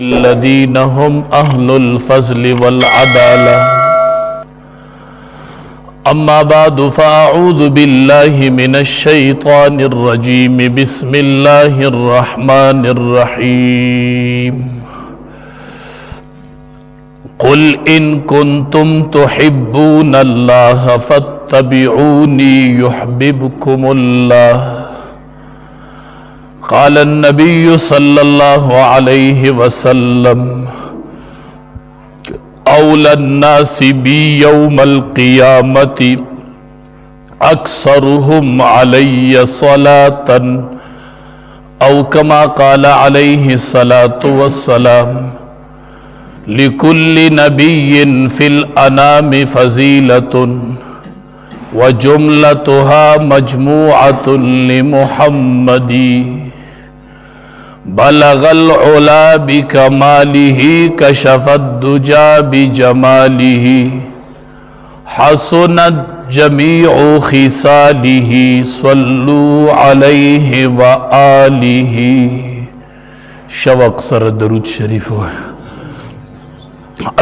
الذين هم أهل الفضل والعدالة. أما بعد، فأعوذ بالله من الشيطان الرجيم. بسم الله الرحمن الرحيم. قل إن كنتم تحبون الله فاتبعوني يحببكم الله. قال النبي صلى الله عليه وسلم: أولى الناس بي يوم القيامة أكثرهم علي صلاة، أو كما قال عليه الصلاة والسلام: لكل نبي في الأنام فضيلة وجملتها مجموعة لمحمد، بلغ العلا بكماله، كشف الدجى بجماله، حسنت جميع خصاله، صلوا عليه وآله. شوق سره درود شریف.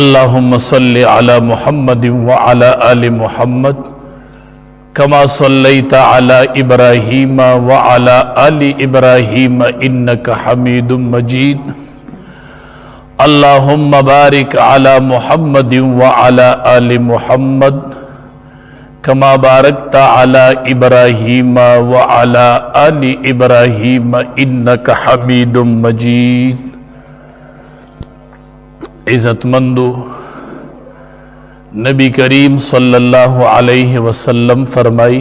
اللهم صل على محمد وعلى آل محمد كما صليت على إبراهيم وعلى آل إبراهيم إنك حميد مجيد. اللهم بارك على محمد وعلى آل محمد كما باركت على إبراهيم وعلى آل إبراهيم إنك حميد مجيد. عزتمندو، نبی کریم صلی الله علیه وسلم فرمائی: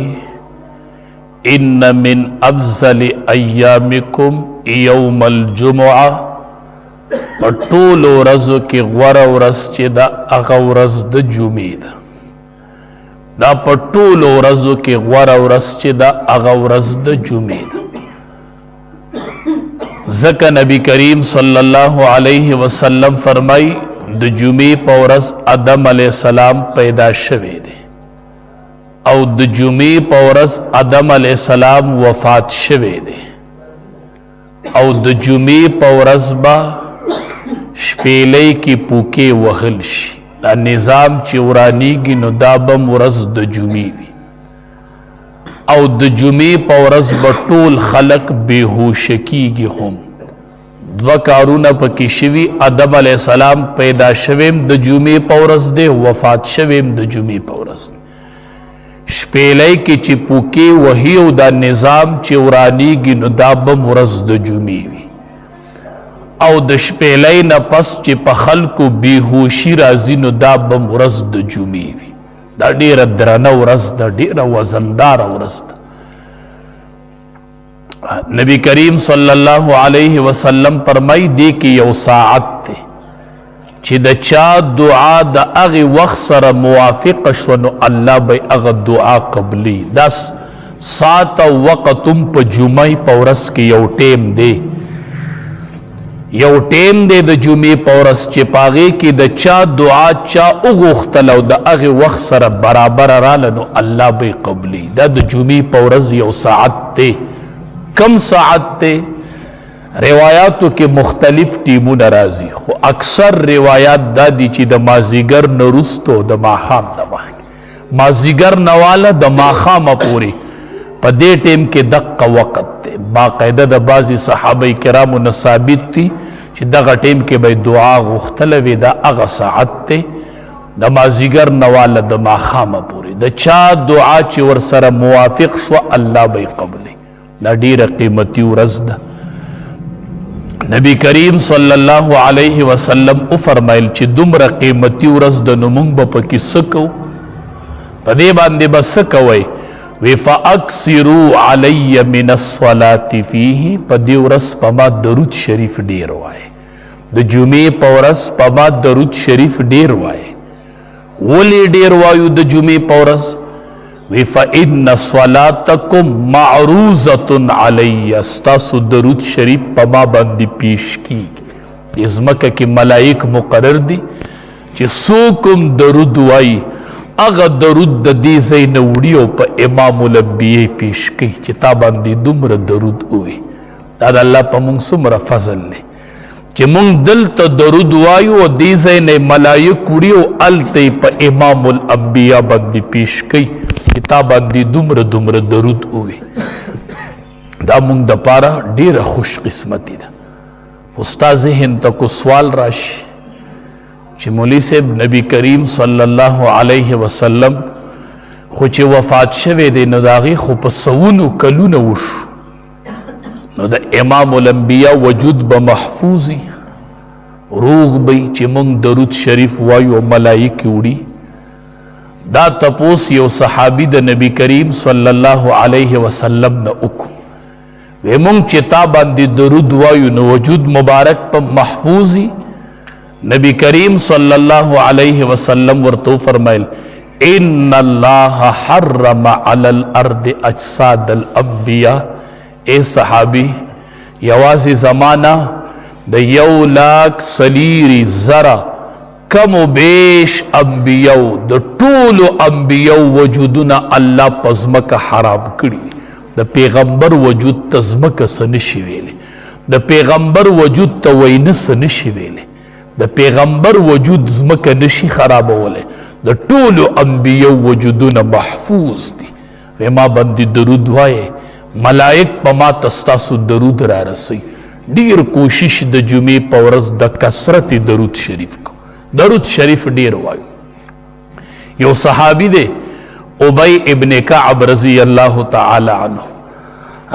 ان من افضل ایامکم یوم الجمعه. په ټولو ورځو کې غوره ورځ چې ده، هغه ورځ د جمعې ده. دا په ټولو ورځو کې غوره ورځ چې ده، هغه ورځ د جمعې ده، ځکه نبی کریم صلی الله علیه وسلم فرمای، د جمعې په ورځ آدم علیه السلام پیدا شوی دی او د جمعې په ورځ آدم علیه السلام وفات شوی دی او د جمعې په ورځ به شپېلۍ کې پوکې وهل شي. دا نظام چې ورانیږي، نو دا به ورځ د جمعې وي او د جمعې په ورځ به ټول خلق بېهوشه کیږي. هم دوه کارونه پکې شوي: ادم علیه السلام پیدا شویم د جمعې په ورځ دی، وفات شویم د جمعې په ورځ دی، شپېلۍ کې چې پوکې وهي او دا نظام چې ورانیږي، نو دا به ورځ د جمعې وي او د شپېلۍ نه پس چې په خلکو بېهوشي راځي، نو دا به ورځ د جمعې وي. دا ډېره درنه ورځ ده، ډېره وزنداره ورځ ده. نبی کریم صلی الله علیه وسلم فرمای دی کې یو ساعت دی چې د چا دعا د هغې وخت سره موافق شو، نو الله به هغه دعا قبلی. دا ساعت او وخت هم په جمعې په ورځ کې یو ټیم دی، یو ټیم دی د جمعې په ورځ چې په هغې کې د چا دعا چا وغوښتله او د هغې وخت سره برابره راله، نو الله به یې قبلی. دا د جمعې په ورځ یو ساعت دی. کم ساعت دی؟ روایاتو کې مختلف ټیمونه راځي، خو اکثر روایات دا دي چې د مازیګر نه وروسته، د ماښام نه مخکې، مازیګر نه واله د ماښامه پورې په دې ټیم کې دقه وخت دی. باقاعده د بعضې صحابه کرامو نه ثابت دي چې دغه ټیم کې به دعا غوښتله وي. دا هغه ساعت دی، د مازیګر نه واله د ماښامه پورې، د چا دعا چې ورسره موافق شوه، الله به یې قبلوي. دا ډیره قیمتي ورځ ده. نبی کریم صلی الله علیه وسلم او فرمایل چې دومره قیمتي ورځ د، نو مونږ به پکې څه کوو؟ په دې باندې به څه کوئ؟ وی فاکثروا علی من الصلاة فیه. په دې ورځ په ما درود شریف ډیر وای. د جمعې په ورځ په ما درود شریف ډیر وای. ولې ډیر وایو د جمعې په ورځ؟ وی فإن صلاتکم معروضة علی. ستاسو درود شریف په ما باندې پیش کیږي. ځمکه کې ملائک مقرر دي چې څوک هم درود وایي، هغه درود د دې ځای نه وړي او په امام الانبیاء پیش کوي چې تا باندې دومره درود ووي. دا د الله په مونږ څومره فضل دی. چې مونږ دلته درود وایو او دې ځای نه ملایک وړي او هلته یې په امام الانبیا باندې پیش کوي چې تا باندې دومره دومره درود ووي. دا مونږ دپاره ډېره خوش قسمتي ده. خو ستا ذهن ته کو سوال راشي چې مولوي صاحب نبی کریم صلی الله علیه وسلم خو چې وفات شوی دی نو د هغې خو په سوونو کلونه وشو، نو د امام الانبیا وجود به محفوظ وي، روغ به وي چې موږ درود شریف وایو او ملایکې وړي. دا تپوس یو صحابي د نبی کریم صلی الله علیه وسلم نه وکړو، وی مونږ چې تا باندې درود وایو نو وجود مبارک په محفوظ وي؟ نبی کریم صلی الله علیه وسلم ورته وفرمایل ان الله حرم علی الارض اجساد الانبیاء. اے صحابي، یوازې زمانہ د 1,40,000 کم و بیش انبیاء، د ټولو انبیاء وجودونه الله په ځمکه حرام کړي. د پیغمبر وجود ته ځمکه څه نشي ویلی، د پیغمبر وجود ته وینه څه نشي ویلی، د پیغمبر وجود ځمکه نشي خرابولی. د ټولو انبیاء وجودونه محفوظ دي. وی ما باندې درود وایې، ملائک په ما ته ستاسو درود را رسوي. ډیر کوشش د جمعې په ورځ د کثرت درود شریف کو، درود شریف ډیر وایو. یو صحابي دی ابی ابن کعب رضی الله تعالی عنہ،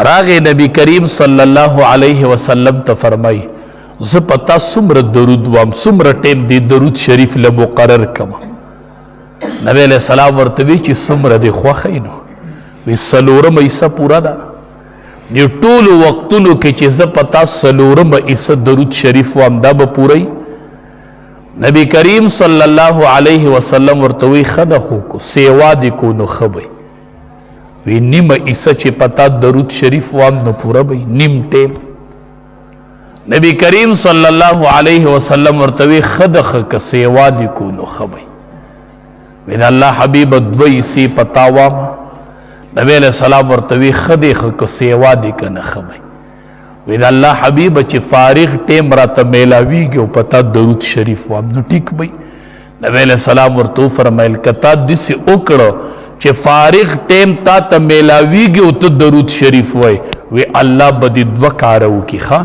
راغی نبی کریم صلی الله علیه وسلم ته فرمای زه په تا څومره درود وام، څومره ټیم دی درود شریف له مقرر کم. نبی علیہ السلام ورته وی چې څومره دی خوښ یې؟ نو وی څلورمه حصه پوره ده. دې ټولو وختونو کې چې زه په تا څلورمه حصه درود شریف وام دا به پوره وي؟ نبی کریم صلی الله علیه وسلم ورته وی ښه ده، خو کو سیوا دې کو نو ښه به وي. نیمه حصه چې په تا درود شریف وام نو پوره به وي، نیم ټیم. نبی کریم صلی الله علیه وسلم ورته وی ښه ده، ښه که سیوا دې کو نو ښه به وي. وی د الله حبیب دوه حصې په تا وام. نبی علیہ السلام ورته وی ښه دی، ښه که سیوا دې که نه ښه به وي. وی د الله حبیب چې فارغ ټیم راته میلاویږي او په تا درود شریف وام نو ټیک به وي. نبی علیہ السلام ورته وفرمیل که تا داسې وکړه چې فارغ ټیم تا ته میلاویږي او ته درود شریف وای، وی الله به دې دوه کاره وکړي. ښه،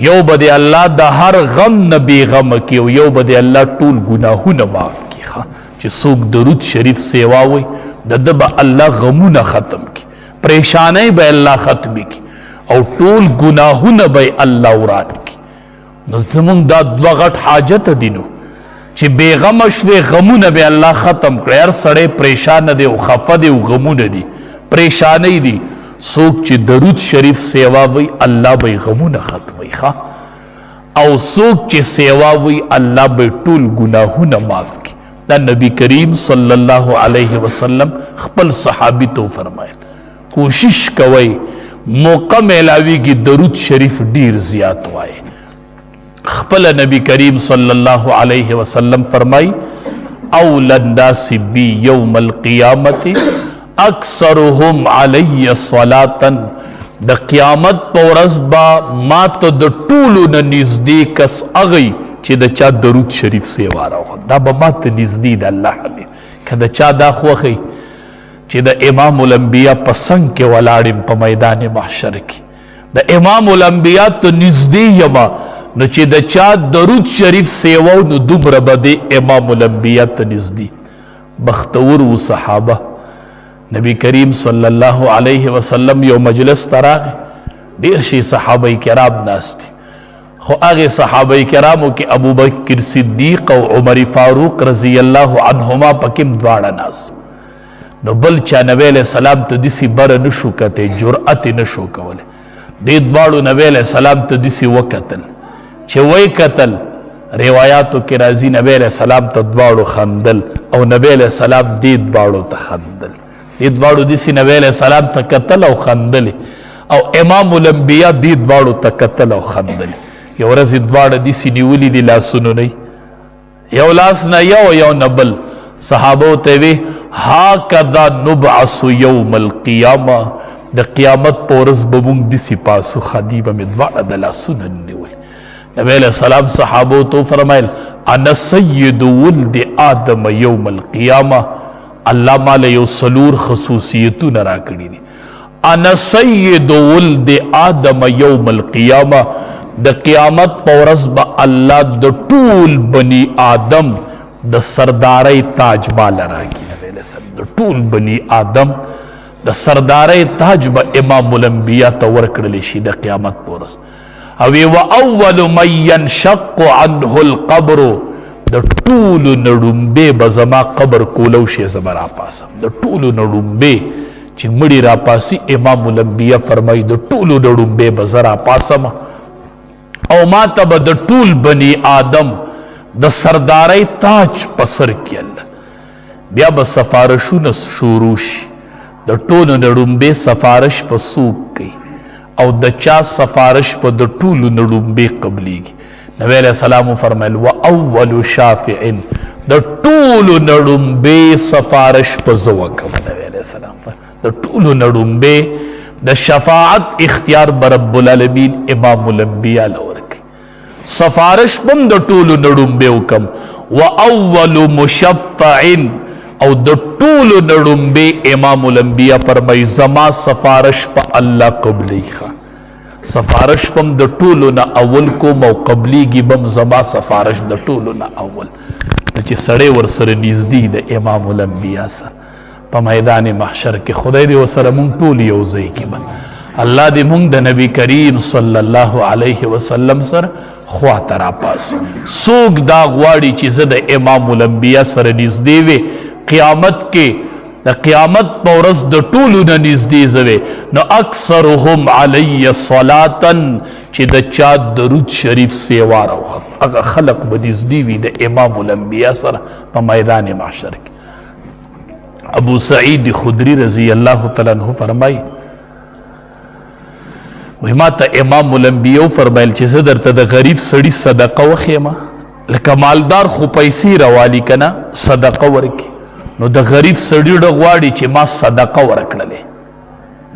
یو به دې الله د هر غم نه بېغمه کړي او یو به دې الله ټول ګناهونه معاف کړي. ښه، چې څوک درود شریف سیوا وای د ده به الله غمونه ختم کړي، پریشانۍ به الله ختمې کړي او ټول ګناهونه به الله وران کړي. نو زمونږ دا دوه غټ حاجت دي، نو چې بېغمه شوې غمونه به الله ختم کړي. هر سړی پریشانه دی او خفه دی او غمونه دي، پریشانۍ دي. څوک چې درود شریف سیوا وي الله به یې غمونه ختموي. ښه، او څوک چې سیوا وي الله به یې ټول ګناهونه معاف کړي. دا نبی کریم صلی الله علیه وسلم خپل صحابي ته وفرمایل کوشش کوئ موقع میلاویږي درود شریف ډیر زیات وایي. خپل نبی کریم صلی الله علیه وسلم فرمای اولی الناس بی یوم القیامت اکثرهم علی صلاة. د قیامت په ورځ به ما ته د ټولو نه نږدې کس هغه چې د چا درود شریف سیوا راوخت، دا به ما ته نږدې د الله حبیب. که د چا دا خوښي چې د امام الانبیا په څنګ کې ولاړ یم په میدان محشر کې، د امام الانبیا ته نږدې یم، نو چې د چا درود شریف سیوا نو دومره به د امام الانبیا ته نږدې. بختور و صحابه. نبی کریم صلی الله علیه وسلم یو مجلس ته راغی، ډېر شي صحابه کرام ناست دي، خو هغې صحابه کرامو کې ابوبکر صدیق او عمر فاروق رضی الله عنهما پکې هم دواړه ناست. نو بل چا نبی علیہ السلام ته داسې بره نشو کتی، جرأت یې نشو کولی. دې دواړو نبی علیہ السلام ته داسې وکتل، چې ویې کتل روایاتو کې راځي نبی علیہ السلام ته دواړو خندل او نبی علیہ السلام دې دواړو ته خندل. دې دواړو داسې نبی علیہ السلام ته کتل او خندلې، او امام الانبیا دې دواړو ته کتل او خندلې. یو ورځ یې دواړه داسې نیولي دي لاسونو نه، یو لاس نه یو یو نه بل. صحابو ته وی هکذا نبعث یوم القیامه، د قیامت په ورځ به موږ داسې پاسو. خدي به مې دواړه د لاسونه نیولي. نبی علیہ السلام صحابو ته فرمایل انا سید ولد آدم یوم القیامه، الله مال یو سلور خصوصیتونه راکړي دي. انا سید ولد آدم یوم القیامه، د قیامت په ورځ به الله د ټول بنی آدم د سردارۍ تاج مال راکړي. نبی علیہ السلام د ټول بنی آدم د سردارۍ تاج به امام الانبیاء ته ورکړل شي د قیامت په ورځ. او و اول من ينشق عنه القبر، د ټولو نه ړومبی به زما قبر کولو شي، زه به راپاسم. د ټولو نه ړومبی چې مړي راپاسي، امام الانبیاء فرمایي د ټولو نه ړومبی به زه راپاسم او ما ته به د ټول بني آدم د سردارۍ تاج په سر کې الله. بیا به سفارشونه شروع شي، د ټولو نه ړومبی سفارش په څوک کوي او د چا سفارش په د ټولو نه ړومبی قبلیږي. نبی علیہ السلام فرمایل و اول شافع، د ټولو نه ړومبی سفارش په زه وکړم. نبی علیہ السلام د ټولو نه ړومبی د شفاعت اختیار به رب العالمین امام الانبیاء له ورکړي، سفارش بم د ټولو نه ړومبی وکړم. و اول مشفع، او د ټولو نه ړومبی امام الانبیاء فرمایي زما سفارش په الله قبلي. ښه سفارش بم د ټولو نه اول کوم او قبلیږي بم زما سفارش د ټولو نه اول. نو چې سړی ورسره نږدې د امام الانبیاء سره په میدان محشر کې، خدای دې ورسره مونږ ټول یو ځای کې به الله دې مونږ د نبی کریم صلی الله علیه وسلم سره خوا ته راپاسي. څوک دا غواړي چې زه د امام الانبیاء سره نږدې وي قیامت کې، د قیامت په ورځ د ټولو نه نږدې زه وي، نو اکثرهم علی صلاة، چې د چا درود شریف سیوا راوخت، هغه خلق به نږدې وي د امام الانبیاء سره په میدان محشر کې. ابو سعید خدری رضی الله تعالی عنہ فرمایي وی ما ته امام الانبیاء فرمایل چې زه درته د غریب سړي صدقه وښیم، لکه مالدار خو پیسې روالي که نه صدقه ورکړي، نو د غریب سړي ډه غواړي چې ما صدقه ورکړلې،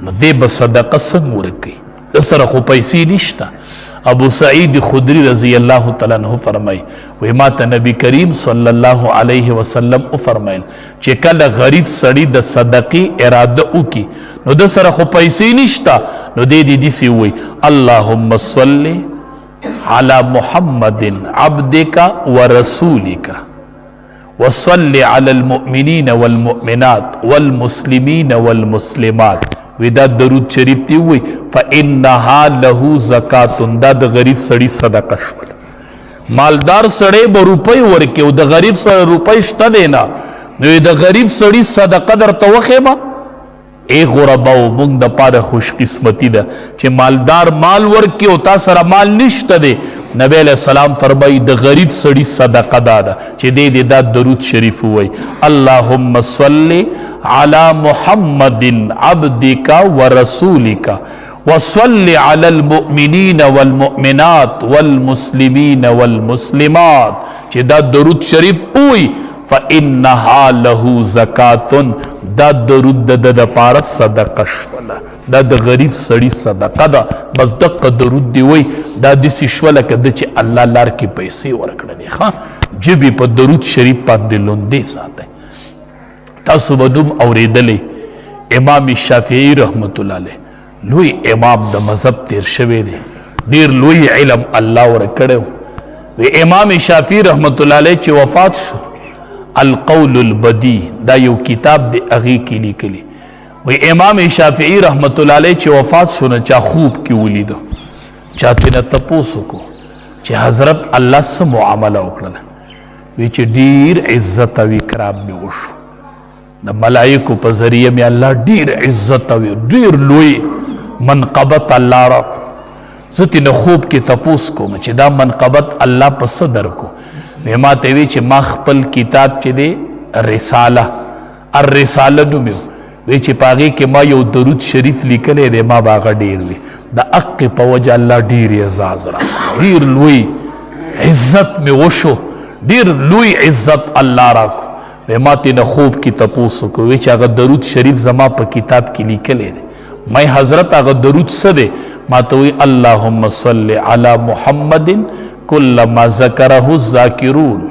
نو دی به صدقه څنګه ورکړي؟ د سره خو پیسې نشته. ابو سعید خدری رضی الله تعالی عنہ فرمای وی ما ته نبی کریم صلی الله علیه وسلم او فرمایل چې کله غریب سړی د صدقې اراده وکي نو د سره خو پیسې نشته، نو دې دې داسې ووایي اللهم صل علی محمد عبدک ورسولک وصل علی المؤمنین والمؤمنات والمسلمین والمسلمات. وی دا درود شریف دی وی فإنها له زکات، دا د غریب سړی صدقه شول. مالدار سړی به روپۍ ورکړي او د غریب سره روپۍ شته دی نه، نو د غریب سړي صدقه درته وښیمه. ای غرباو، مونږ د پاره خوش قسمتی ده چې مالدار مال ورکړي او تا سره مال نشته دی. نبی علیہ السلام فرمایي د غریب سړي صدقه دا ده چې دی دې دا درود شریف ووایي اللهم صل علی محمد عبدک ورسولک وصل علی المؤمنین والمؤمنات والمسلمین والمسلمات، چې دا درود شریف ووایي فإنها له زکات، دا درود د ده دپاره صدقه شوله، دا د غریب سړي صدقه ده. بس دقه درود دی وایي دا داسې شوله که ده چې الله لار کې پیسې ورکړلې. ښه ژبې په درود شریف باندې لوندې ساتئ. تاسو به نوم اورېدلی امام شافعي رحمت الله علیه، لوی امام د مذهب تیر شوی دی، ډیر لوی علم الله ورکړی و. وی امام شافعي رحمت الله علیه چې وفات شو، القول البدی دا یو کتاب دی هغې کې لیکلی، وی امام شافعي رحمت الله علیه چې وفات شو نو چا خوب کې ولیده، چا ترې نه تپوس وکړو چې حضرت الله څه معامله وکړله، وی چې ډیر عزت او اکرام مې وشو، د ملائکو په ذریعه مې الله ډیر عزت او ډیر لوی منقبت الله راکړو. زه ترې نه خوب کې تپوس کوم چې دا منقبت الله په څه درکو، وی ما ته وی چې ما خپل کتاب چې دی رساله، الرساله نوم یې وی چې په هغې کې ما یو درود شریف لیکلی دی، ما به هغه ډېر وي، د حق په وجه الله ډېر اعزاز راکړو، ډېر لوی عزت مې وشو، ډېر لوی عزت الله راکړو. وی ما ترې نه خوب کې تپوس وکړو، وی چې هغه درود شریف زما په کتاب کې لیکلی دی، مې حضرت هغه درود څه دی؟ ما ته وی اللهم صل علی محمد کلما ذکره الذاکرون.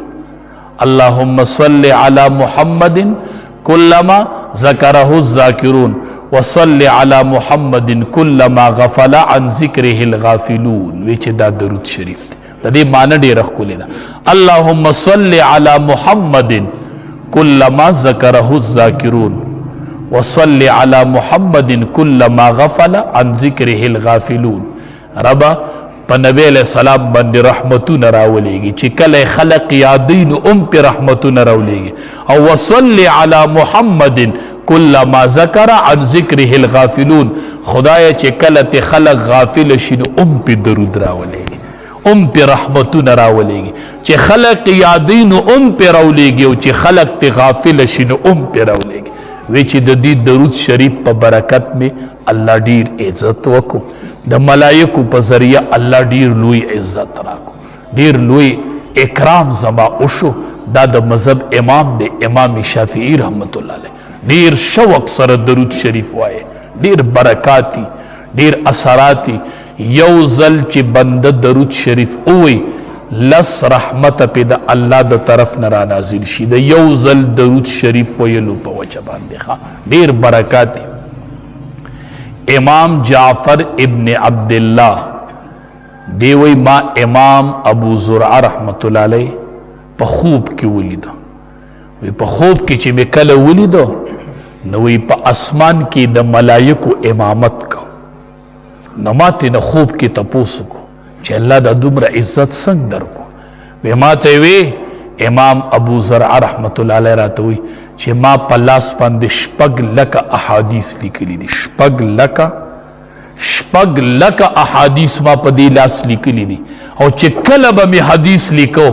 اللهم صل علی محمد کلما ذکره الذاکرون وصل علی محمد کلما غفل عن ذکره الغافلون. وی چې دا درود شریف دی، د دې معنی ډېره ښکلې ده. اللهم صل علی محمد کلما ذکره الذاکرون وصل علی محمد کلما غفل عن ذکره الغافلون. ربا په نبی علیہ السلام باندې رحمتونه راولېږي، چې کله خلق یادوي نو هم پې رحمتونه راولېږي. او وصل علی محمد کلما ذکر عن ذکره الغافلون. خدایه چې کله ته خلق غافل شي نو هم پې درود راولېږي، هم پې رحمتونه راولېږي. چې خلق یادوي نو هم پې راولېږي، او چې خلق ته غافل شي نو هم پې راولېږي. وی چې د دې درود شریف په برکت می الله ډیر عزت وکړو، د ملائکو په ذریعه الله ډیر لوی عزت راکو، ډیر لوی اکرام زما وشو. دا د مذهب امام دی، امام شافعي رحمت الله علیه، ډیر شوق سره درود شریف وایي، ډیر برکاتی، ډیر اثراتی. یو ځل چې بنده درود شریف ووایي لس رحمت پې د الله د طرف نه را نازل شي، د یو ځل درود شریف ویلو په وجه باندې. ښه ډیر برکات. امام جعفر ابن عبدالله دی وی ما امام ابو زرعه رحمت الله علیه په خوب کې ولیدو. وی په خوب کې چې مې کله ولیدو نو وی په اسمان کې د ملایکو امامت کو، نو ما ترې نه خوب کې تپوس وکړو چې الله دا دومره عزت څنګه درکو. وی ما ته وی امام ابو زرعه رحمت الله علیه راته وی چې ما په لاس باندې شپږ لکه احادیث لیکلي دي، شپږ لکه احادیث ما په دې لاس لیکلي دي. او چې کله به مې حدیث لیکو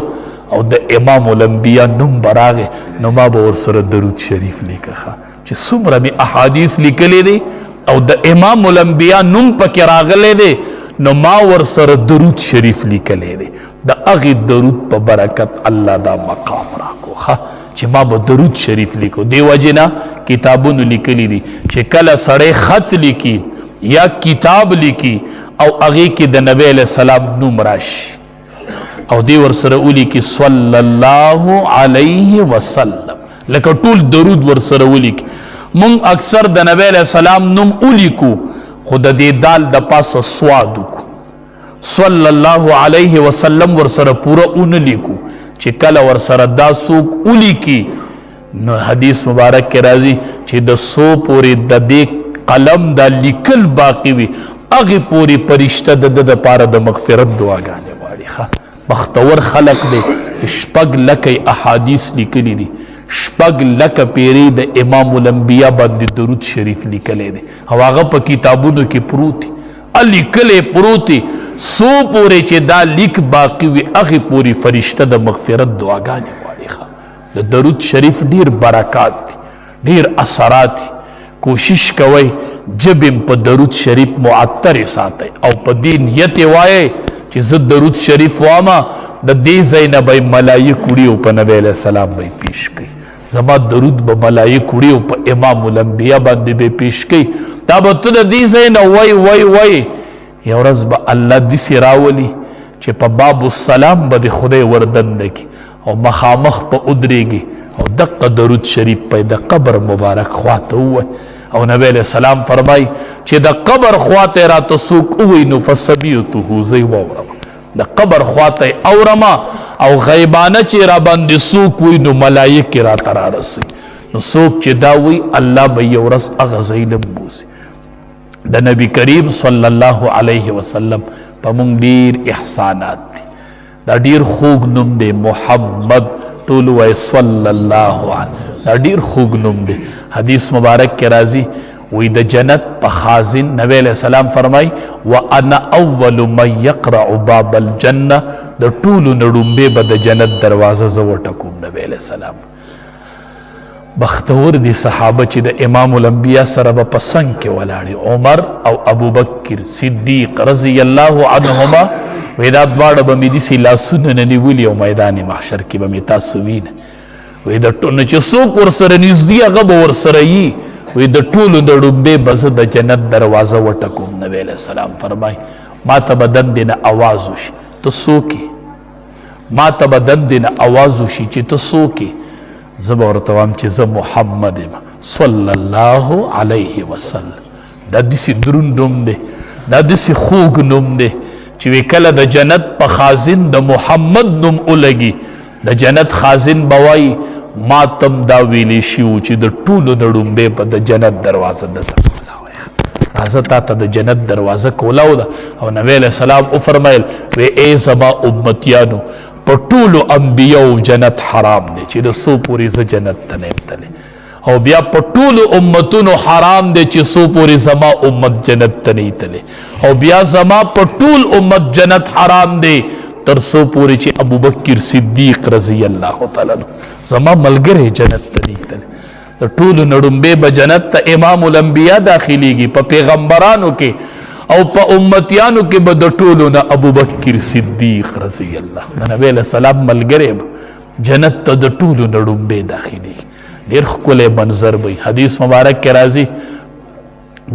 او د امام الانبیا نوم به راغی نو ما به ورسره درود شریف لیکه. ښه چې څومره مې احادیث لیکلي دي او د امام الانبیا نوم پکې راغلی دی نو ما ورسره درود شریف لیکلی دی. د هغې درود په برکت الله دا مقام راکو. ښه چې ما به درود شریف لیکو. دې وجې نه کتابونو لیکلي دي چې کله سړی خط لیکي یا کتاب لیکي او هغې کې د نبی علیه السلام نوم راشي او دې ورسره ولیکي صلی الله علیه وسلم، لکه ټول درود ورسره ولیکي. مونږ اکثر د نبی علیه السلام نوم ولیکو خو د دې دال د پاسه سواد وکړو، صلی الله علیه وسلم ورسره پوره ونه لیکو. چې کله ورسره دا څوک ولیکي نو حدیث مبارک کې راځي چې د څو پورې د دې قلم دا لیکل باقي وي هغې پورې فرشته د ده دپاره د مغفرت دعاګانې غواړي. ښه بختور خلق دی، شپږ لکه احادیث لیکلي دي، شپږ لکه پیرې د امام الانبیا باندې درود شریف لیکلی دی او هغه په کتابونو کې پروت دی، لیکلی پروت دی. څو پورې چې دا لیک باقي وي هغې پورې فرشته د مغفرت دعاګانې غواړي. ښه د درود شریف ډیر برکات دي، ډیر اثرات دي. کوشش کوئ ژبې په درود شریف معطرې ساتئ او په دې نیت یې وایئ چې زه درود شریف وامه د دې ځای نه به یې ملایک وړي او په نبی علیه السلام به یې پیش کوي، زما درود به ملایک وړي او په امام الانبیا باندې به یې پیش کوي. دا به ته د دې ځای نه وای وای وای، یو ورځ به الله داسې راولي چې په باب السلام به د خدای وردنده کړي او مخامخ به ودرېږي او دقه درود شریف په د قبر مبارک خواته ووایي. او نبی علیه السلام فرمایي چې د قبر خواته راته څوک ووایي نو فسمیعته، زه یې واورم. د قبر خواته یې اورمه او غیبانه چې را باندې څوک وایي نو ملایکې راته رارسوي. نو څوک چې دا وایي الله به یو ورځ هغه ځای له بوځي. د نبی کریم صلی الله علیه وسلم په مونږ ډیر احسانات دي. دا ډیر خوږ نوم دی محمد، ټول وایي صلی الله علیه، دا ډیر خوږ نوم دی. حدیث مبارک کې راځي وی د جنت په خازن نبی علیہ السلام فرمای وانا اول من یقرع باب الجنه، د ټولو نه ړومبی به د جنت دروازه زه وټکوم. نبی علیہ السلام بختور دي صحابه چې د امام الانبیاء سره به په څنګ کې ولاړ، عمر او ابوبکر صدیق رضی الله عنهما. وی دا دواړه به مې داسې لاسونه نه نیولي او میدان محشر کې به مې تاسو وینئ. وی د ټولو نه چې څوک ورسره نږدې هغه به ورسره یي. وی د ټولو د ړومبی به زه د جنت دروازه وټکوم. نبی علیه السلام فرمایي ما ته به دندې نه اواز وشي، ته څوک یې؟ ما ته به دندې نه اواز وشي چې ته څوک یې؟ زه به ورته وایم چې زه محمد یم صلی الله علیه وسلم. دا داسې دروند نوم دی، دا داسې خوږ نوم دی چې وی کله د جنت په خازن د محمد نوم ولګي، د جنت خازن به وایي ما تم دا ویلی شي وو چې د ټولو نه ړومبی به د جنت دروازه ده ته کولاوی. راځه تا ته د جنت دروازه کولاو ده. او نبی علیه السلام وفرمایل وی ای زما امتیانو، په ټولو انبیاو جنت حرام دی چې د څو پورې زه جنت ته نه یم تللی، او بیا په ټولو امتونو حرام دی چې څو پورې زما امت جنت ته نه تللی، او بیا زما په ټول امت جنت حرام دی تر څو پورې چې ابوبکر صدیق رضی الله تعالی عنہ زما ملګری جنت ته نه تللی. د ټولو نه ړومبی به جنت ته امام الانبیا داخلیږي په پیغمبرانو کې، او په امتیانو کې به د ټولو نه ابوبکر صدیق رضی الله، د نبی علیه السلام ملګری به جنت ته د ټولو نه ړومبی داخلیږي. ډېر ښکلی منظر به وي. حدیث مبارک کې راځي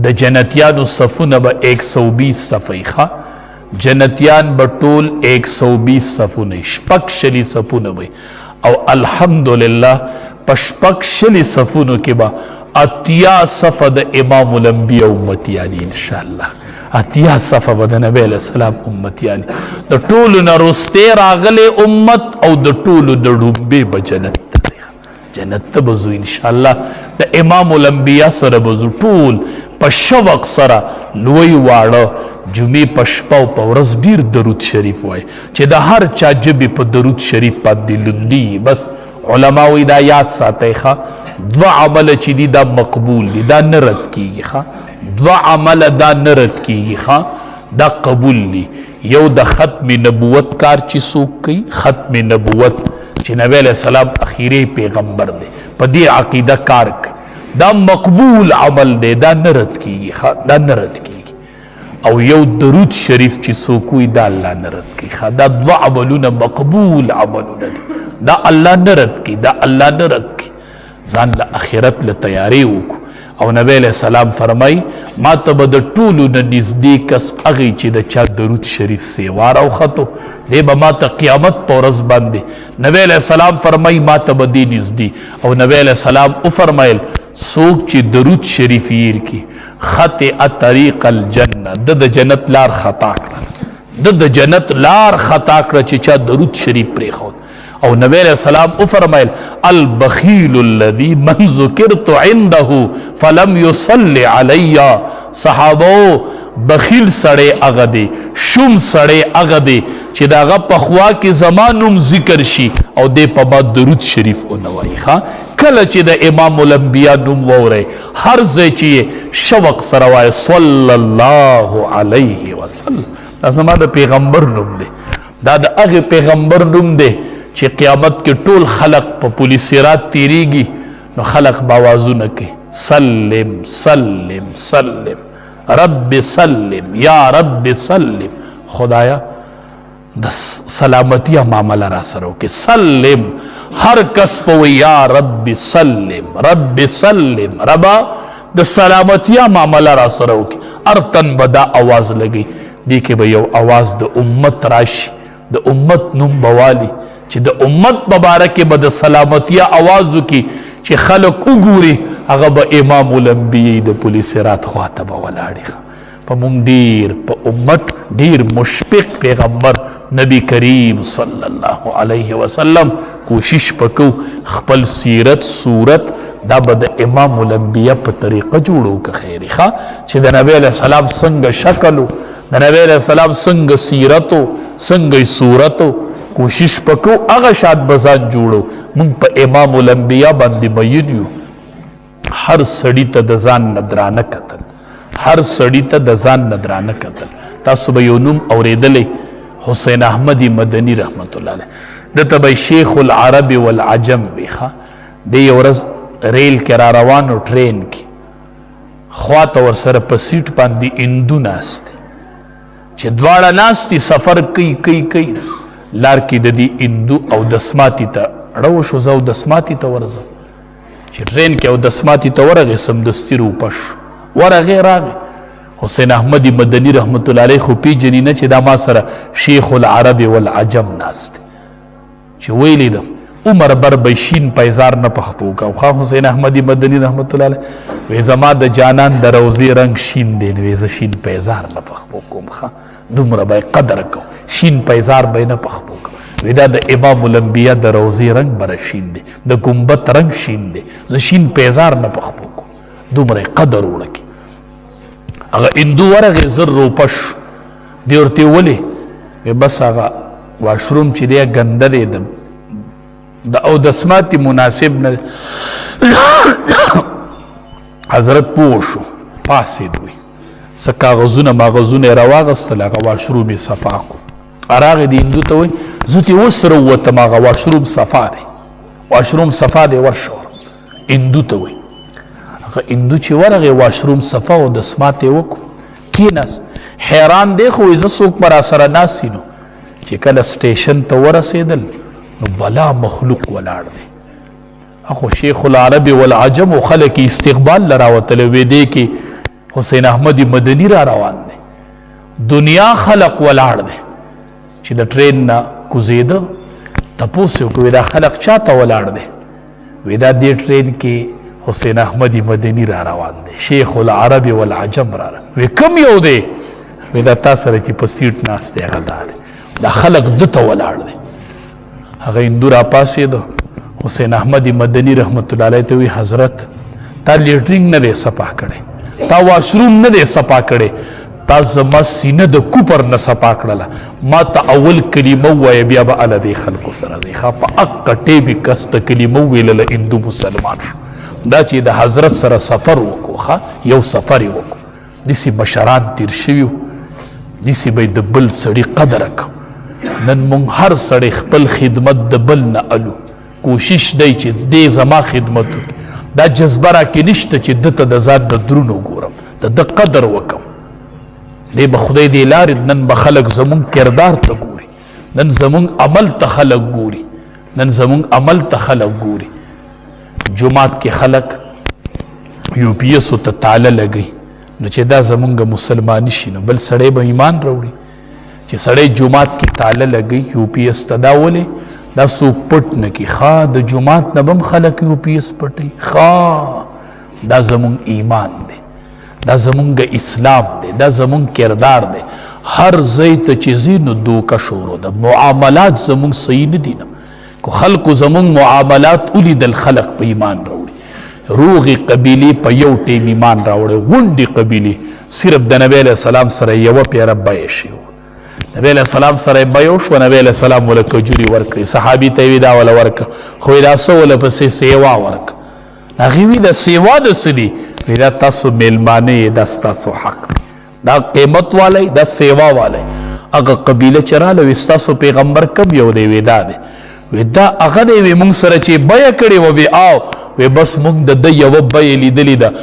د جنتیانو صفونه به 120 صفه وي. ښه، جنتیان به ټول 120 صفونه وي، شپږ شلي صفونه به وي، او الحمدلله په شپږ شلي صفونو کې به 80 صفه د امام الانبیا امتیان انشاءالله. 80 صفه به د نبی علیه السلام امتیان، د ټولو نه وروستی راغلی امت او د ټولو د ړومبی به جنت ته ځي. جنت ته به ځو انشاءالله، د امام الانبیا سره به ځو ټول په شوق سره. لوی واړه جمعې په شپه او په ورځ ډېر درود شریف وایي چې د هر چا ژبې په درود شریف باندې لوندي. بس علما وایي دا یاد ساتئ، ښه، دوه عمله چې دي دا مقبول دي، دا نه رد کېږي. ښه، دوه عمله دا نه رد کېږي، ښه، دا قبول دي. یو د ختم نبوت کار چې څوک کوي، ختم نبوت چې نبی علیه السلام اخیری پیغمبر دی، په دې عقیده کار کوي، دا مقبول عمل دی، دا نه رد کېږي. ښه، دا نه رد کېږي. او یو درود شریف چې څوک وایي دا الله نه رد کوي. ښه، دا دوه عملونه مقبول عملونه دي، دا الله نه رد کوي، دا الله نه رد کوي. ځان له اخرت له تیارې وکړو. او نبی علیه السلام فرمایي ما ته به د ټولو نه نږدې کس هغې چې د چا درود شریف سیوا راوختو، دی به ما ته قیامت په ورځ باندې نبی علیه السلام فرمایي ما ته به دی نږدې. او نبی علیه السلام وفرمایل څوک چې درود شریف یې کړي خطئ طریق الجنه، ده د جنت لار خطا کړه، ده د جنت لار خطا کړه چې چا درود شریف پرېښود. او نبی علیہ السلام او فرمایل البخیل الذی من ذکرت عنده فلم يصلي علی. صحابو بخیل سړی هغه دی، شوم سړی هغه دی چې د هغه په خوا کې زما نوم ذکر شي او دی په ما درود شریف ونه وایي. ښه، کله چې د امام الانبیا نوم واورئ هر ځای چې شوق سره وایي صلی الله علیه وسلم. دا زما د پیغمبر نوم دی، دا د هغې پیغمبر نوم دی چې قیامت کې ټول خلق په پولي صراط تیریږي، نو خلق به آوازونه کوي سلم سلم سلم رب سلم یا رب سلم. خدایا د سلامتیا معامله را سره وکړي. سلم هر کس په وایي یا رب سلم رب سلم، ربا د سلامتیا معامله را سره وکړي. هر تن به دا اواز لګي. دې کې به یو اواز د امت راشي، د امت نوم به والي چې د امت په باره کې به د سلامتیا اواز وکړي چې خلک وګوري، هغه به امام الانبیاء د پولي صراط خواته به ولاړي. په مونږ ډیر په امت ډیر مشفق پیغمبر نبی کریم صلی الله علیه وسلم. کوشش پکو خپل سیرت صورت دا به د امام الانبیاء په طریقه جوړو که خیری. ښه، چې د نبی علیه السلام څنګه شکل و، د نبی علیه السلام څنګه سیرت و، څنګه یې صورت و، کوشش پکو هغه شان به ځان جوړو. مونږ په امام الانبیاء باندې مین یو. هر سړي ته د ځان نه درانه کتل، هر سړي ته د ځان نه درانه کتل. تاسو به یو نوم اورېدلی، حسین احمد مدني رحمت الله علیه، ده ته به شیخ العرب والعجم وي. ښه، دی یو ورځ ریل کې را روان و، ټرین کې خواته ورسره په سیټ باندې هندو ناست دی، چې دواړه ناست دي سفر کوي کوي کوي، لار کې د دې هندو او دسماتي ته اړه وشو، زه اودسماتي ته ورځم. چې ټرین کې اودسماتي ته ورغی، سمدستي روپه شو، ورغی راغی. حسین احمد مدني رحمت الله علیه خو پیژني نه چې دا ما سره شیخ العرب والعجم ناست دی. چې ویلی ده عمر بر به شین پیزار نه پخپو کا. خو حسین احمدی مدنی رحمت الله علیه وی زما د جانان د روزي رنگ شین دی، نو زه شین پیزار نه پخپو کوم. ښه دومره به قدر کو، شین پیزار به نه پخپو کوم. وی دا د امام الانبیاء د روزي رنگ بر شین دی، د ګنبد رنگ شین دی، زه شین پیزار نه پخپو کوم. دومره قدر وړکی. هغه هندو ورغی 1000 روپه شو. دی ورته ولې؟ وی بس هغه واشروم چې دی ګنده دی، د او د سماتي مناسب نه. حضرت پوه شو، پاڅېد، وی څه کاغذونه ماغذونه یې راواغستل، هغه واشروم یې صفا کړو. راغی د هندو ته وایي زه ترې اوس راووتم، هغه واشروم صفا دی، واشروم صفا دی، ورشه. هندو ته وایي. هغه هندو چې ورغی واشروم صفا او د سمات یې وکړو، کېناست، حیران دی، خو زه څوک به راسره ناست. نو چې کله سټیشن ته ورسېدل نو بلا مخلوق ولاړ دی. اخو شیخ العرب والعجم خلک استقبال لراوتل، وې دی کې حسین احمد مدنی را روان دی، دنیا خلق ولاړ دی. چې د ټرین نه کوزېده تپوس یې وکړو دا خلق چاته ولاړ دی؟ وی دا دې ټرین کې حسین احمد مدنی را روان دی، شیخ العرب والعجم را روان. وی کم یو دی؟ وی دا تا سره چې په سیټ ناست دی هغه دا دی، دا خلق ده ته ولاړ دی. هغه هندو را پاڅېده، حسین احمد مدنی رحمت الله علیه ته وی حضرت تا لیټرینګ نه دی صفا کړی، تا واشروم نه دی صفا کړی، تا زما سینه د کوپر نه صفا کړله، ما ته اول کلمه ووایه بیا به اله دې خلکو سره دی. ښه په اقه ټیبې کس ته کلمه وویلله، هندو مسلمان شو. دا چې د حضرت سره سفر وکړو، ښه یو سفر یې وکړو، داسې مشران تیر شوي، داسې به یې د بل سړي قدر کړ. نن مونږ هر سړی خپل خدمت د بل نه الو، کوشش دی چې دې زما خدمت وکړي، دا جذبه راکې نشته چې ده ته د ځان نه درون وګورم، د ده قدر وکم. دی به خدای دې لارې. نن به خلک زمونږ کردار ته ګوري، نن زمونږ عمل ته خلک ګوري، نن زمونږ عمل ته خلک ګوري. جومات کې خلک یو پی ایس ته تاله لګوي، نو چې دا زمونږ مسلماني شي نو بل سړی به ایمان راوړي. چې سړی جومات کې تاله لګوي یو پی ایس ته، دا ولې؟ دا څوک پټ نه کړي. ښه د جومات نه به هم خلک یو پی ایس پټوي. ښه دا زمونږ ایمان دی، دا زمونږ اسلام دی، دا زمونږ کردار دی. هر ځای ته چې ځي نو دوکه شروع ده، معاملات زمونږ صحیح نه دي. نه که خلکو زمونږ معاملات ولیدل خلق په ایمان راوړي. روغې قبیلې په یو ټیم ایمان راوړي، غونډې قبیلې صرف د نبی علیه السلام سره یوه پیره بیه شي. نبی علیه السلام سره بیه وشوه، نبی علیه السلام وله کجوري ورکړې، صحابي ته یې وی دا وله ورکړه، خو یې دا څه وله پسې سیوا ورکړه. هغې وی دا سیوا د څه دي؟ وی دا تاسو میلمانه یې، دا ستاسو حق دی، دا قیمت والی، دا سیوا والی. هغه قبیله چې راله وی ستاسو پیغمبر کم یو دی؟ وی دا دی. وی دا هغه دی وی مونږ سره چې بیه کړې وه؟ وی آو. وی بس مونږ د ده یوه بیه لیدلې ده.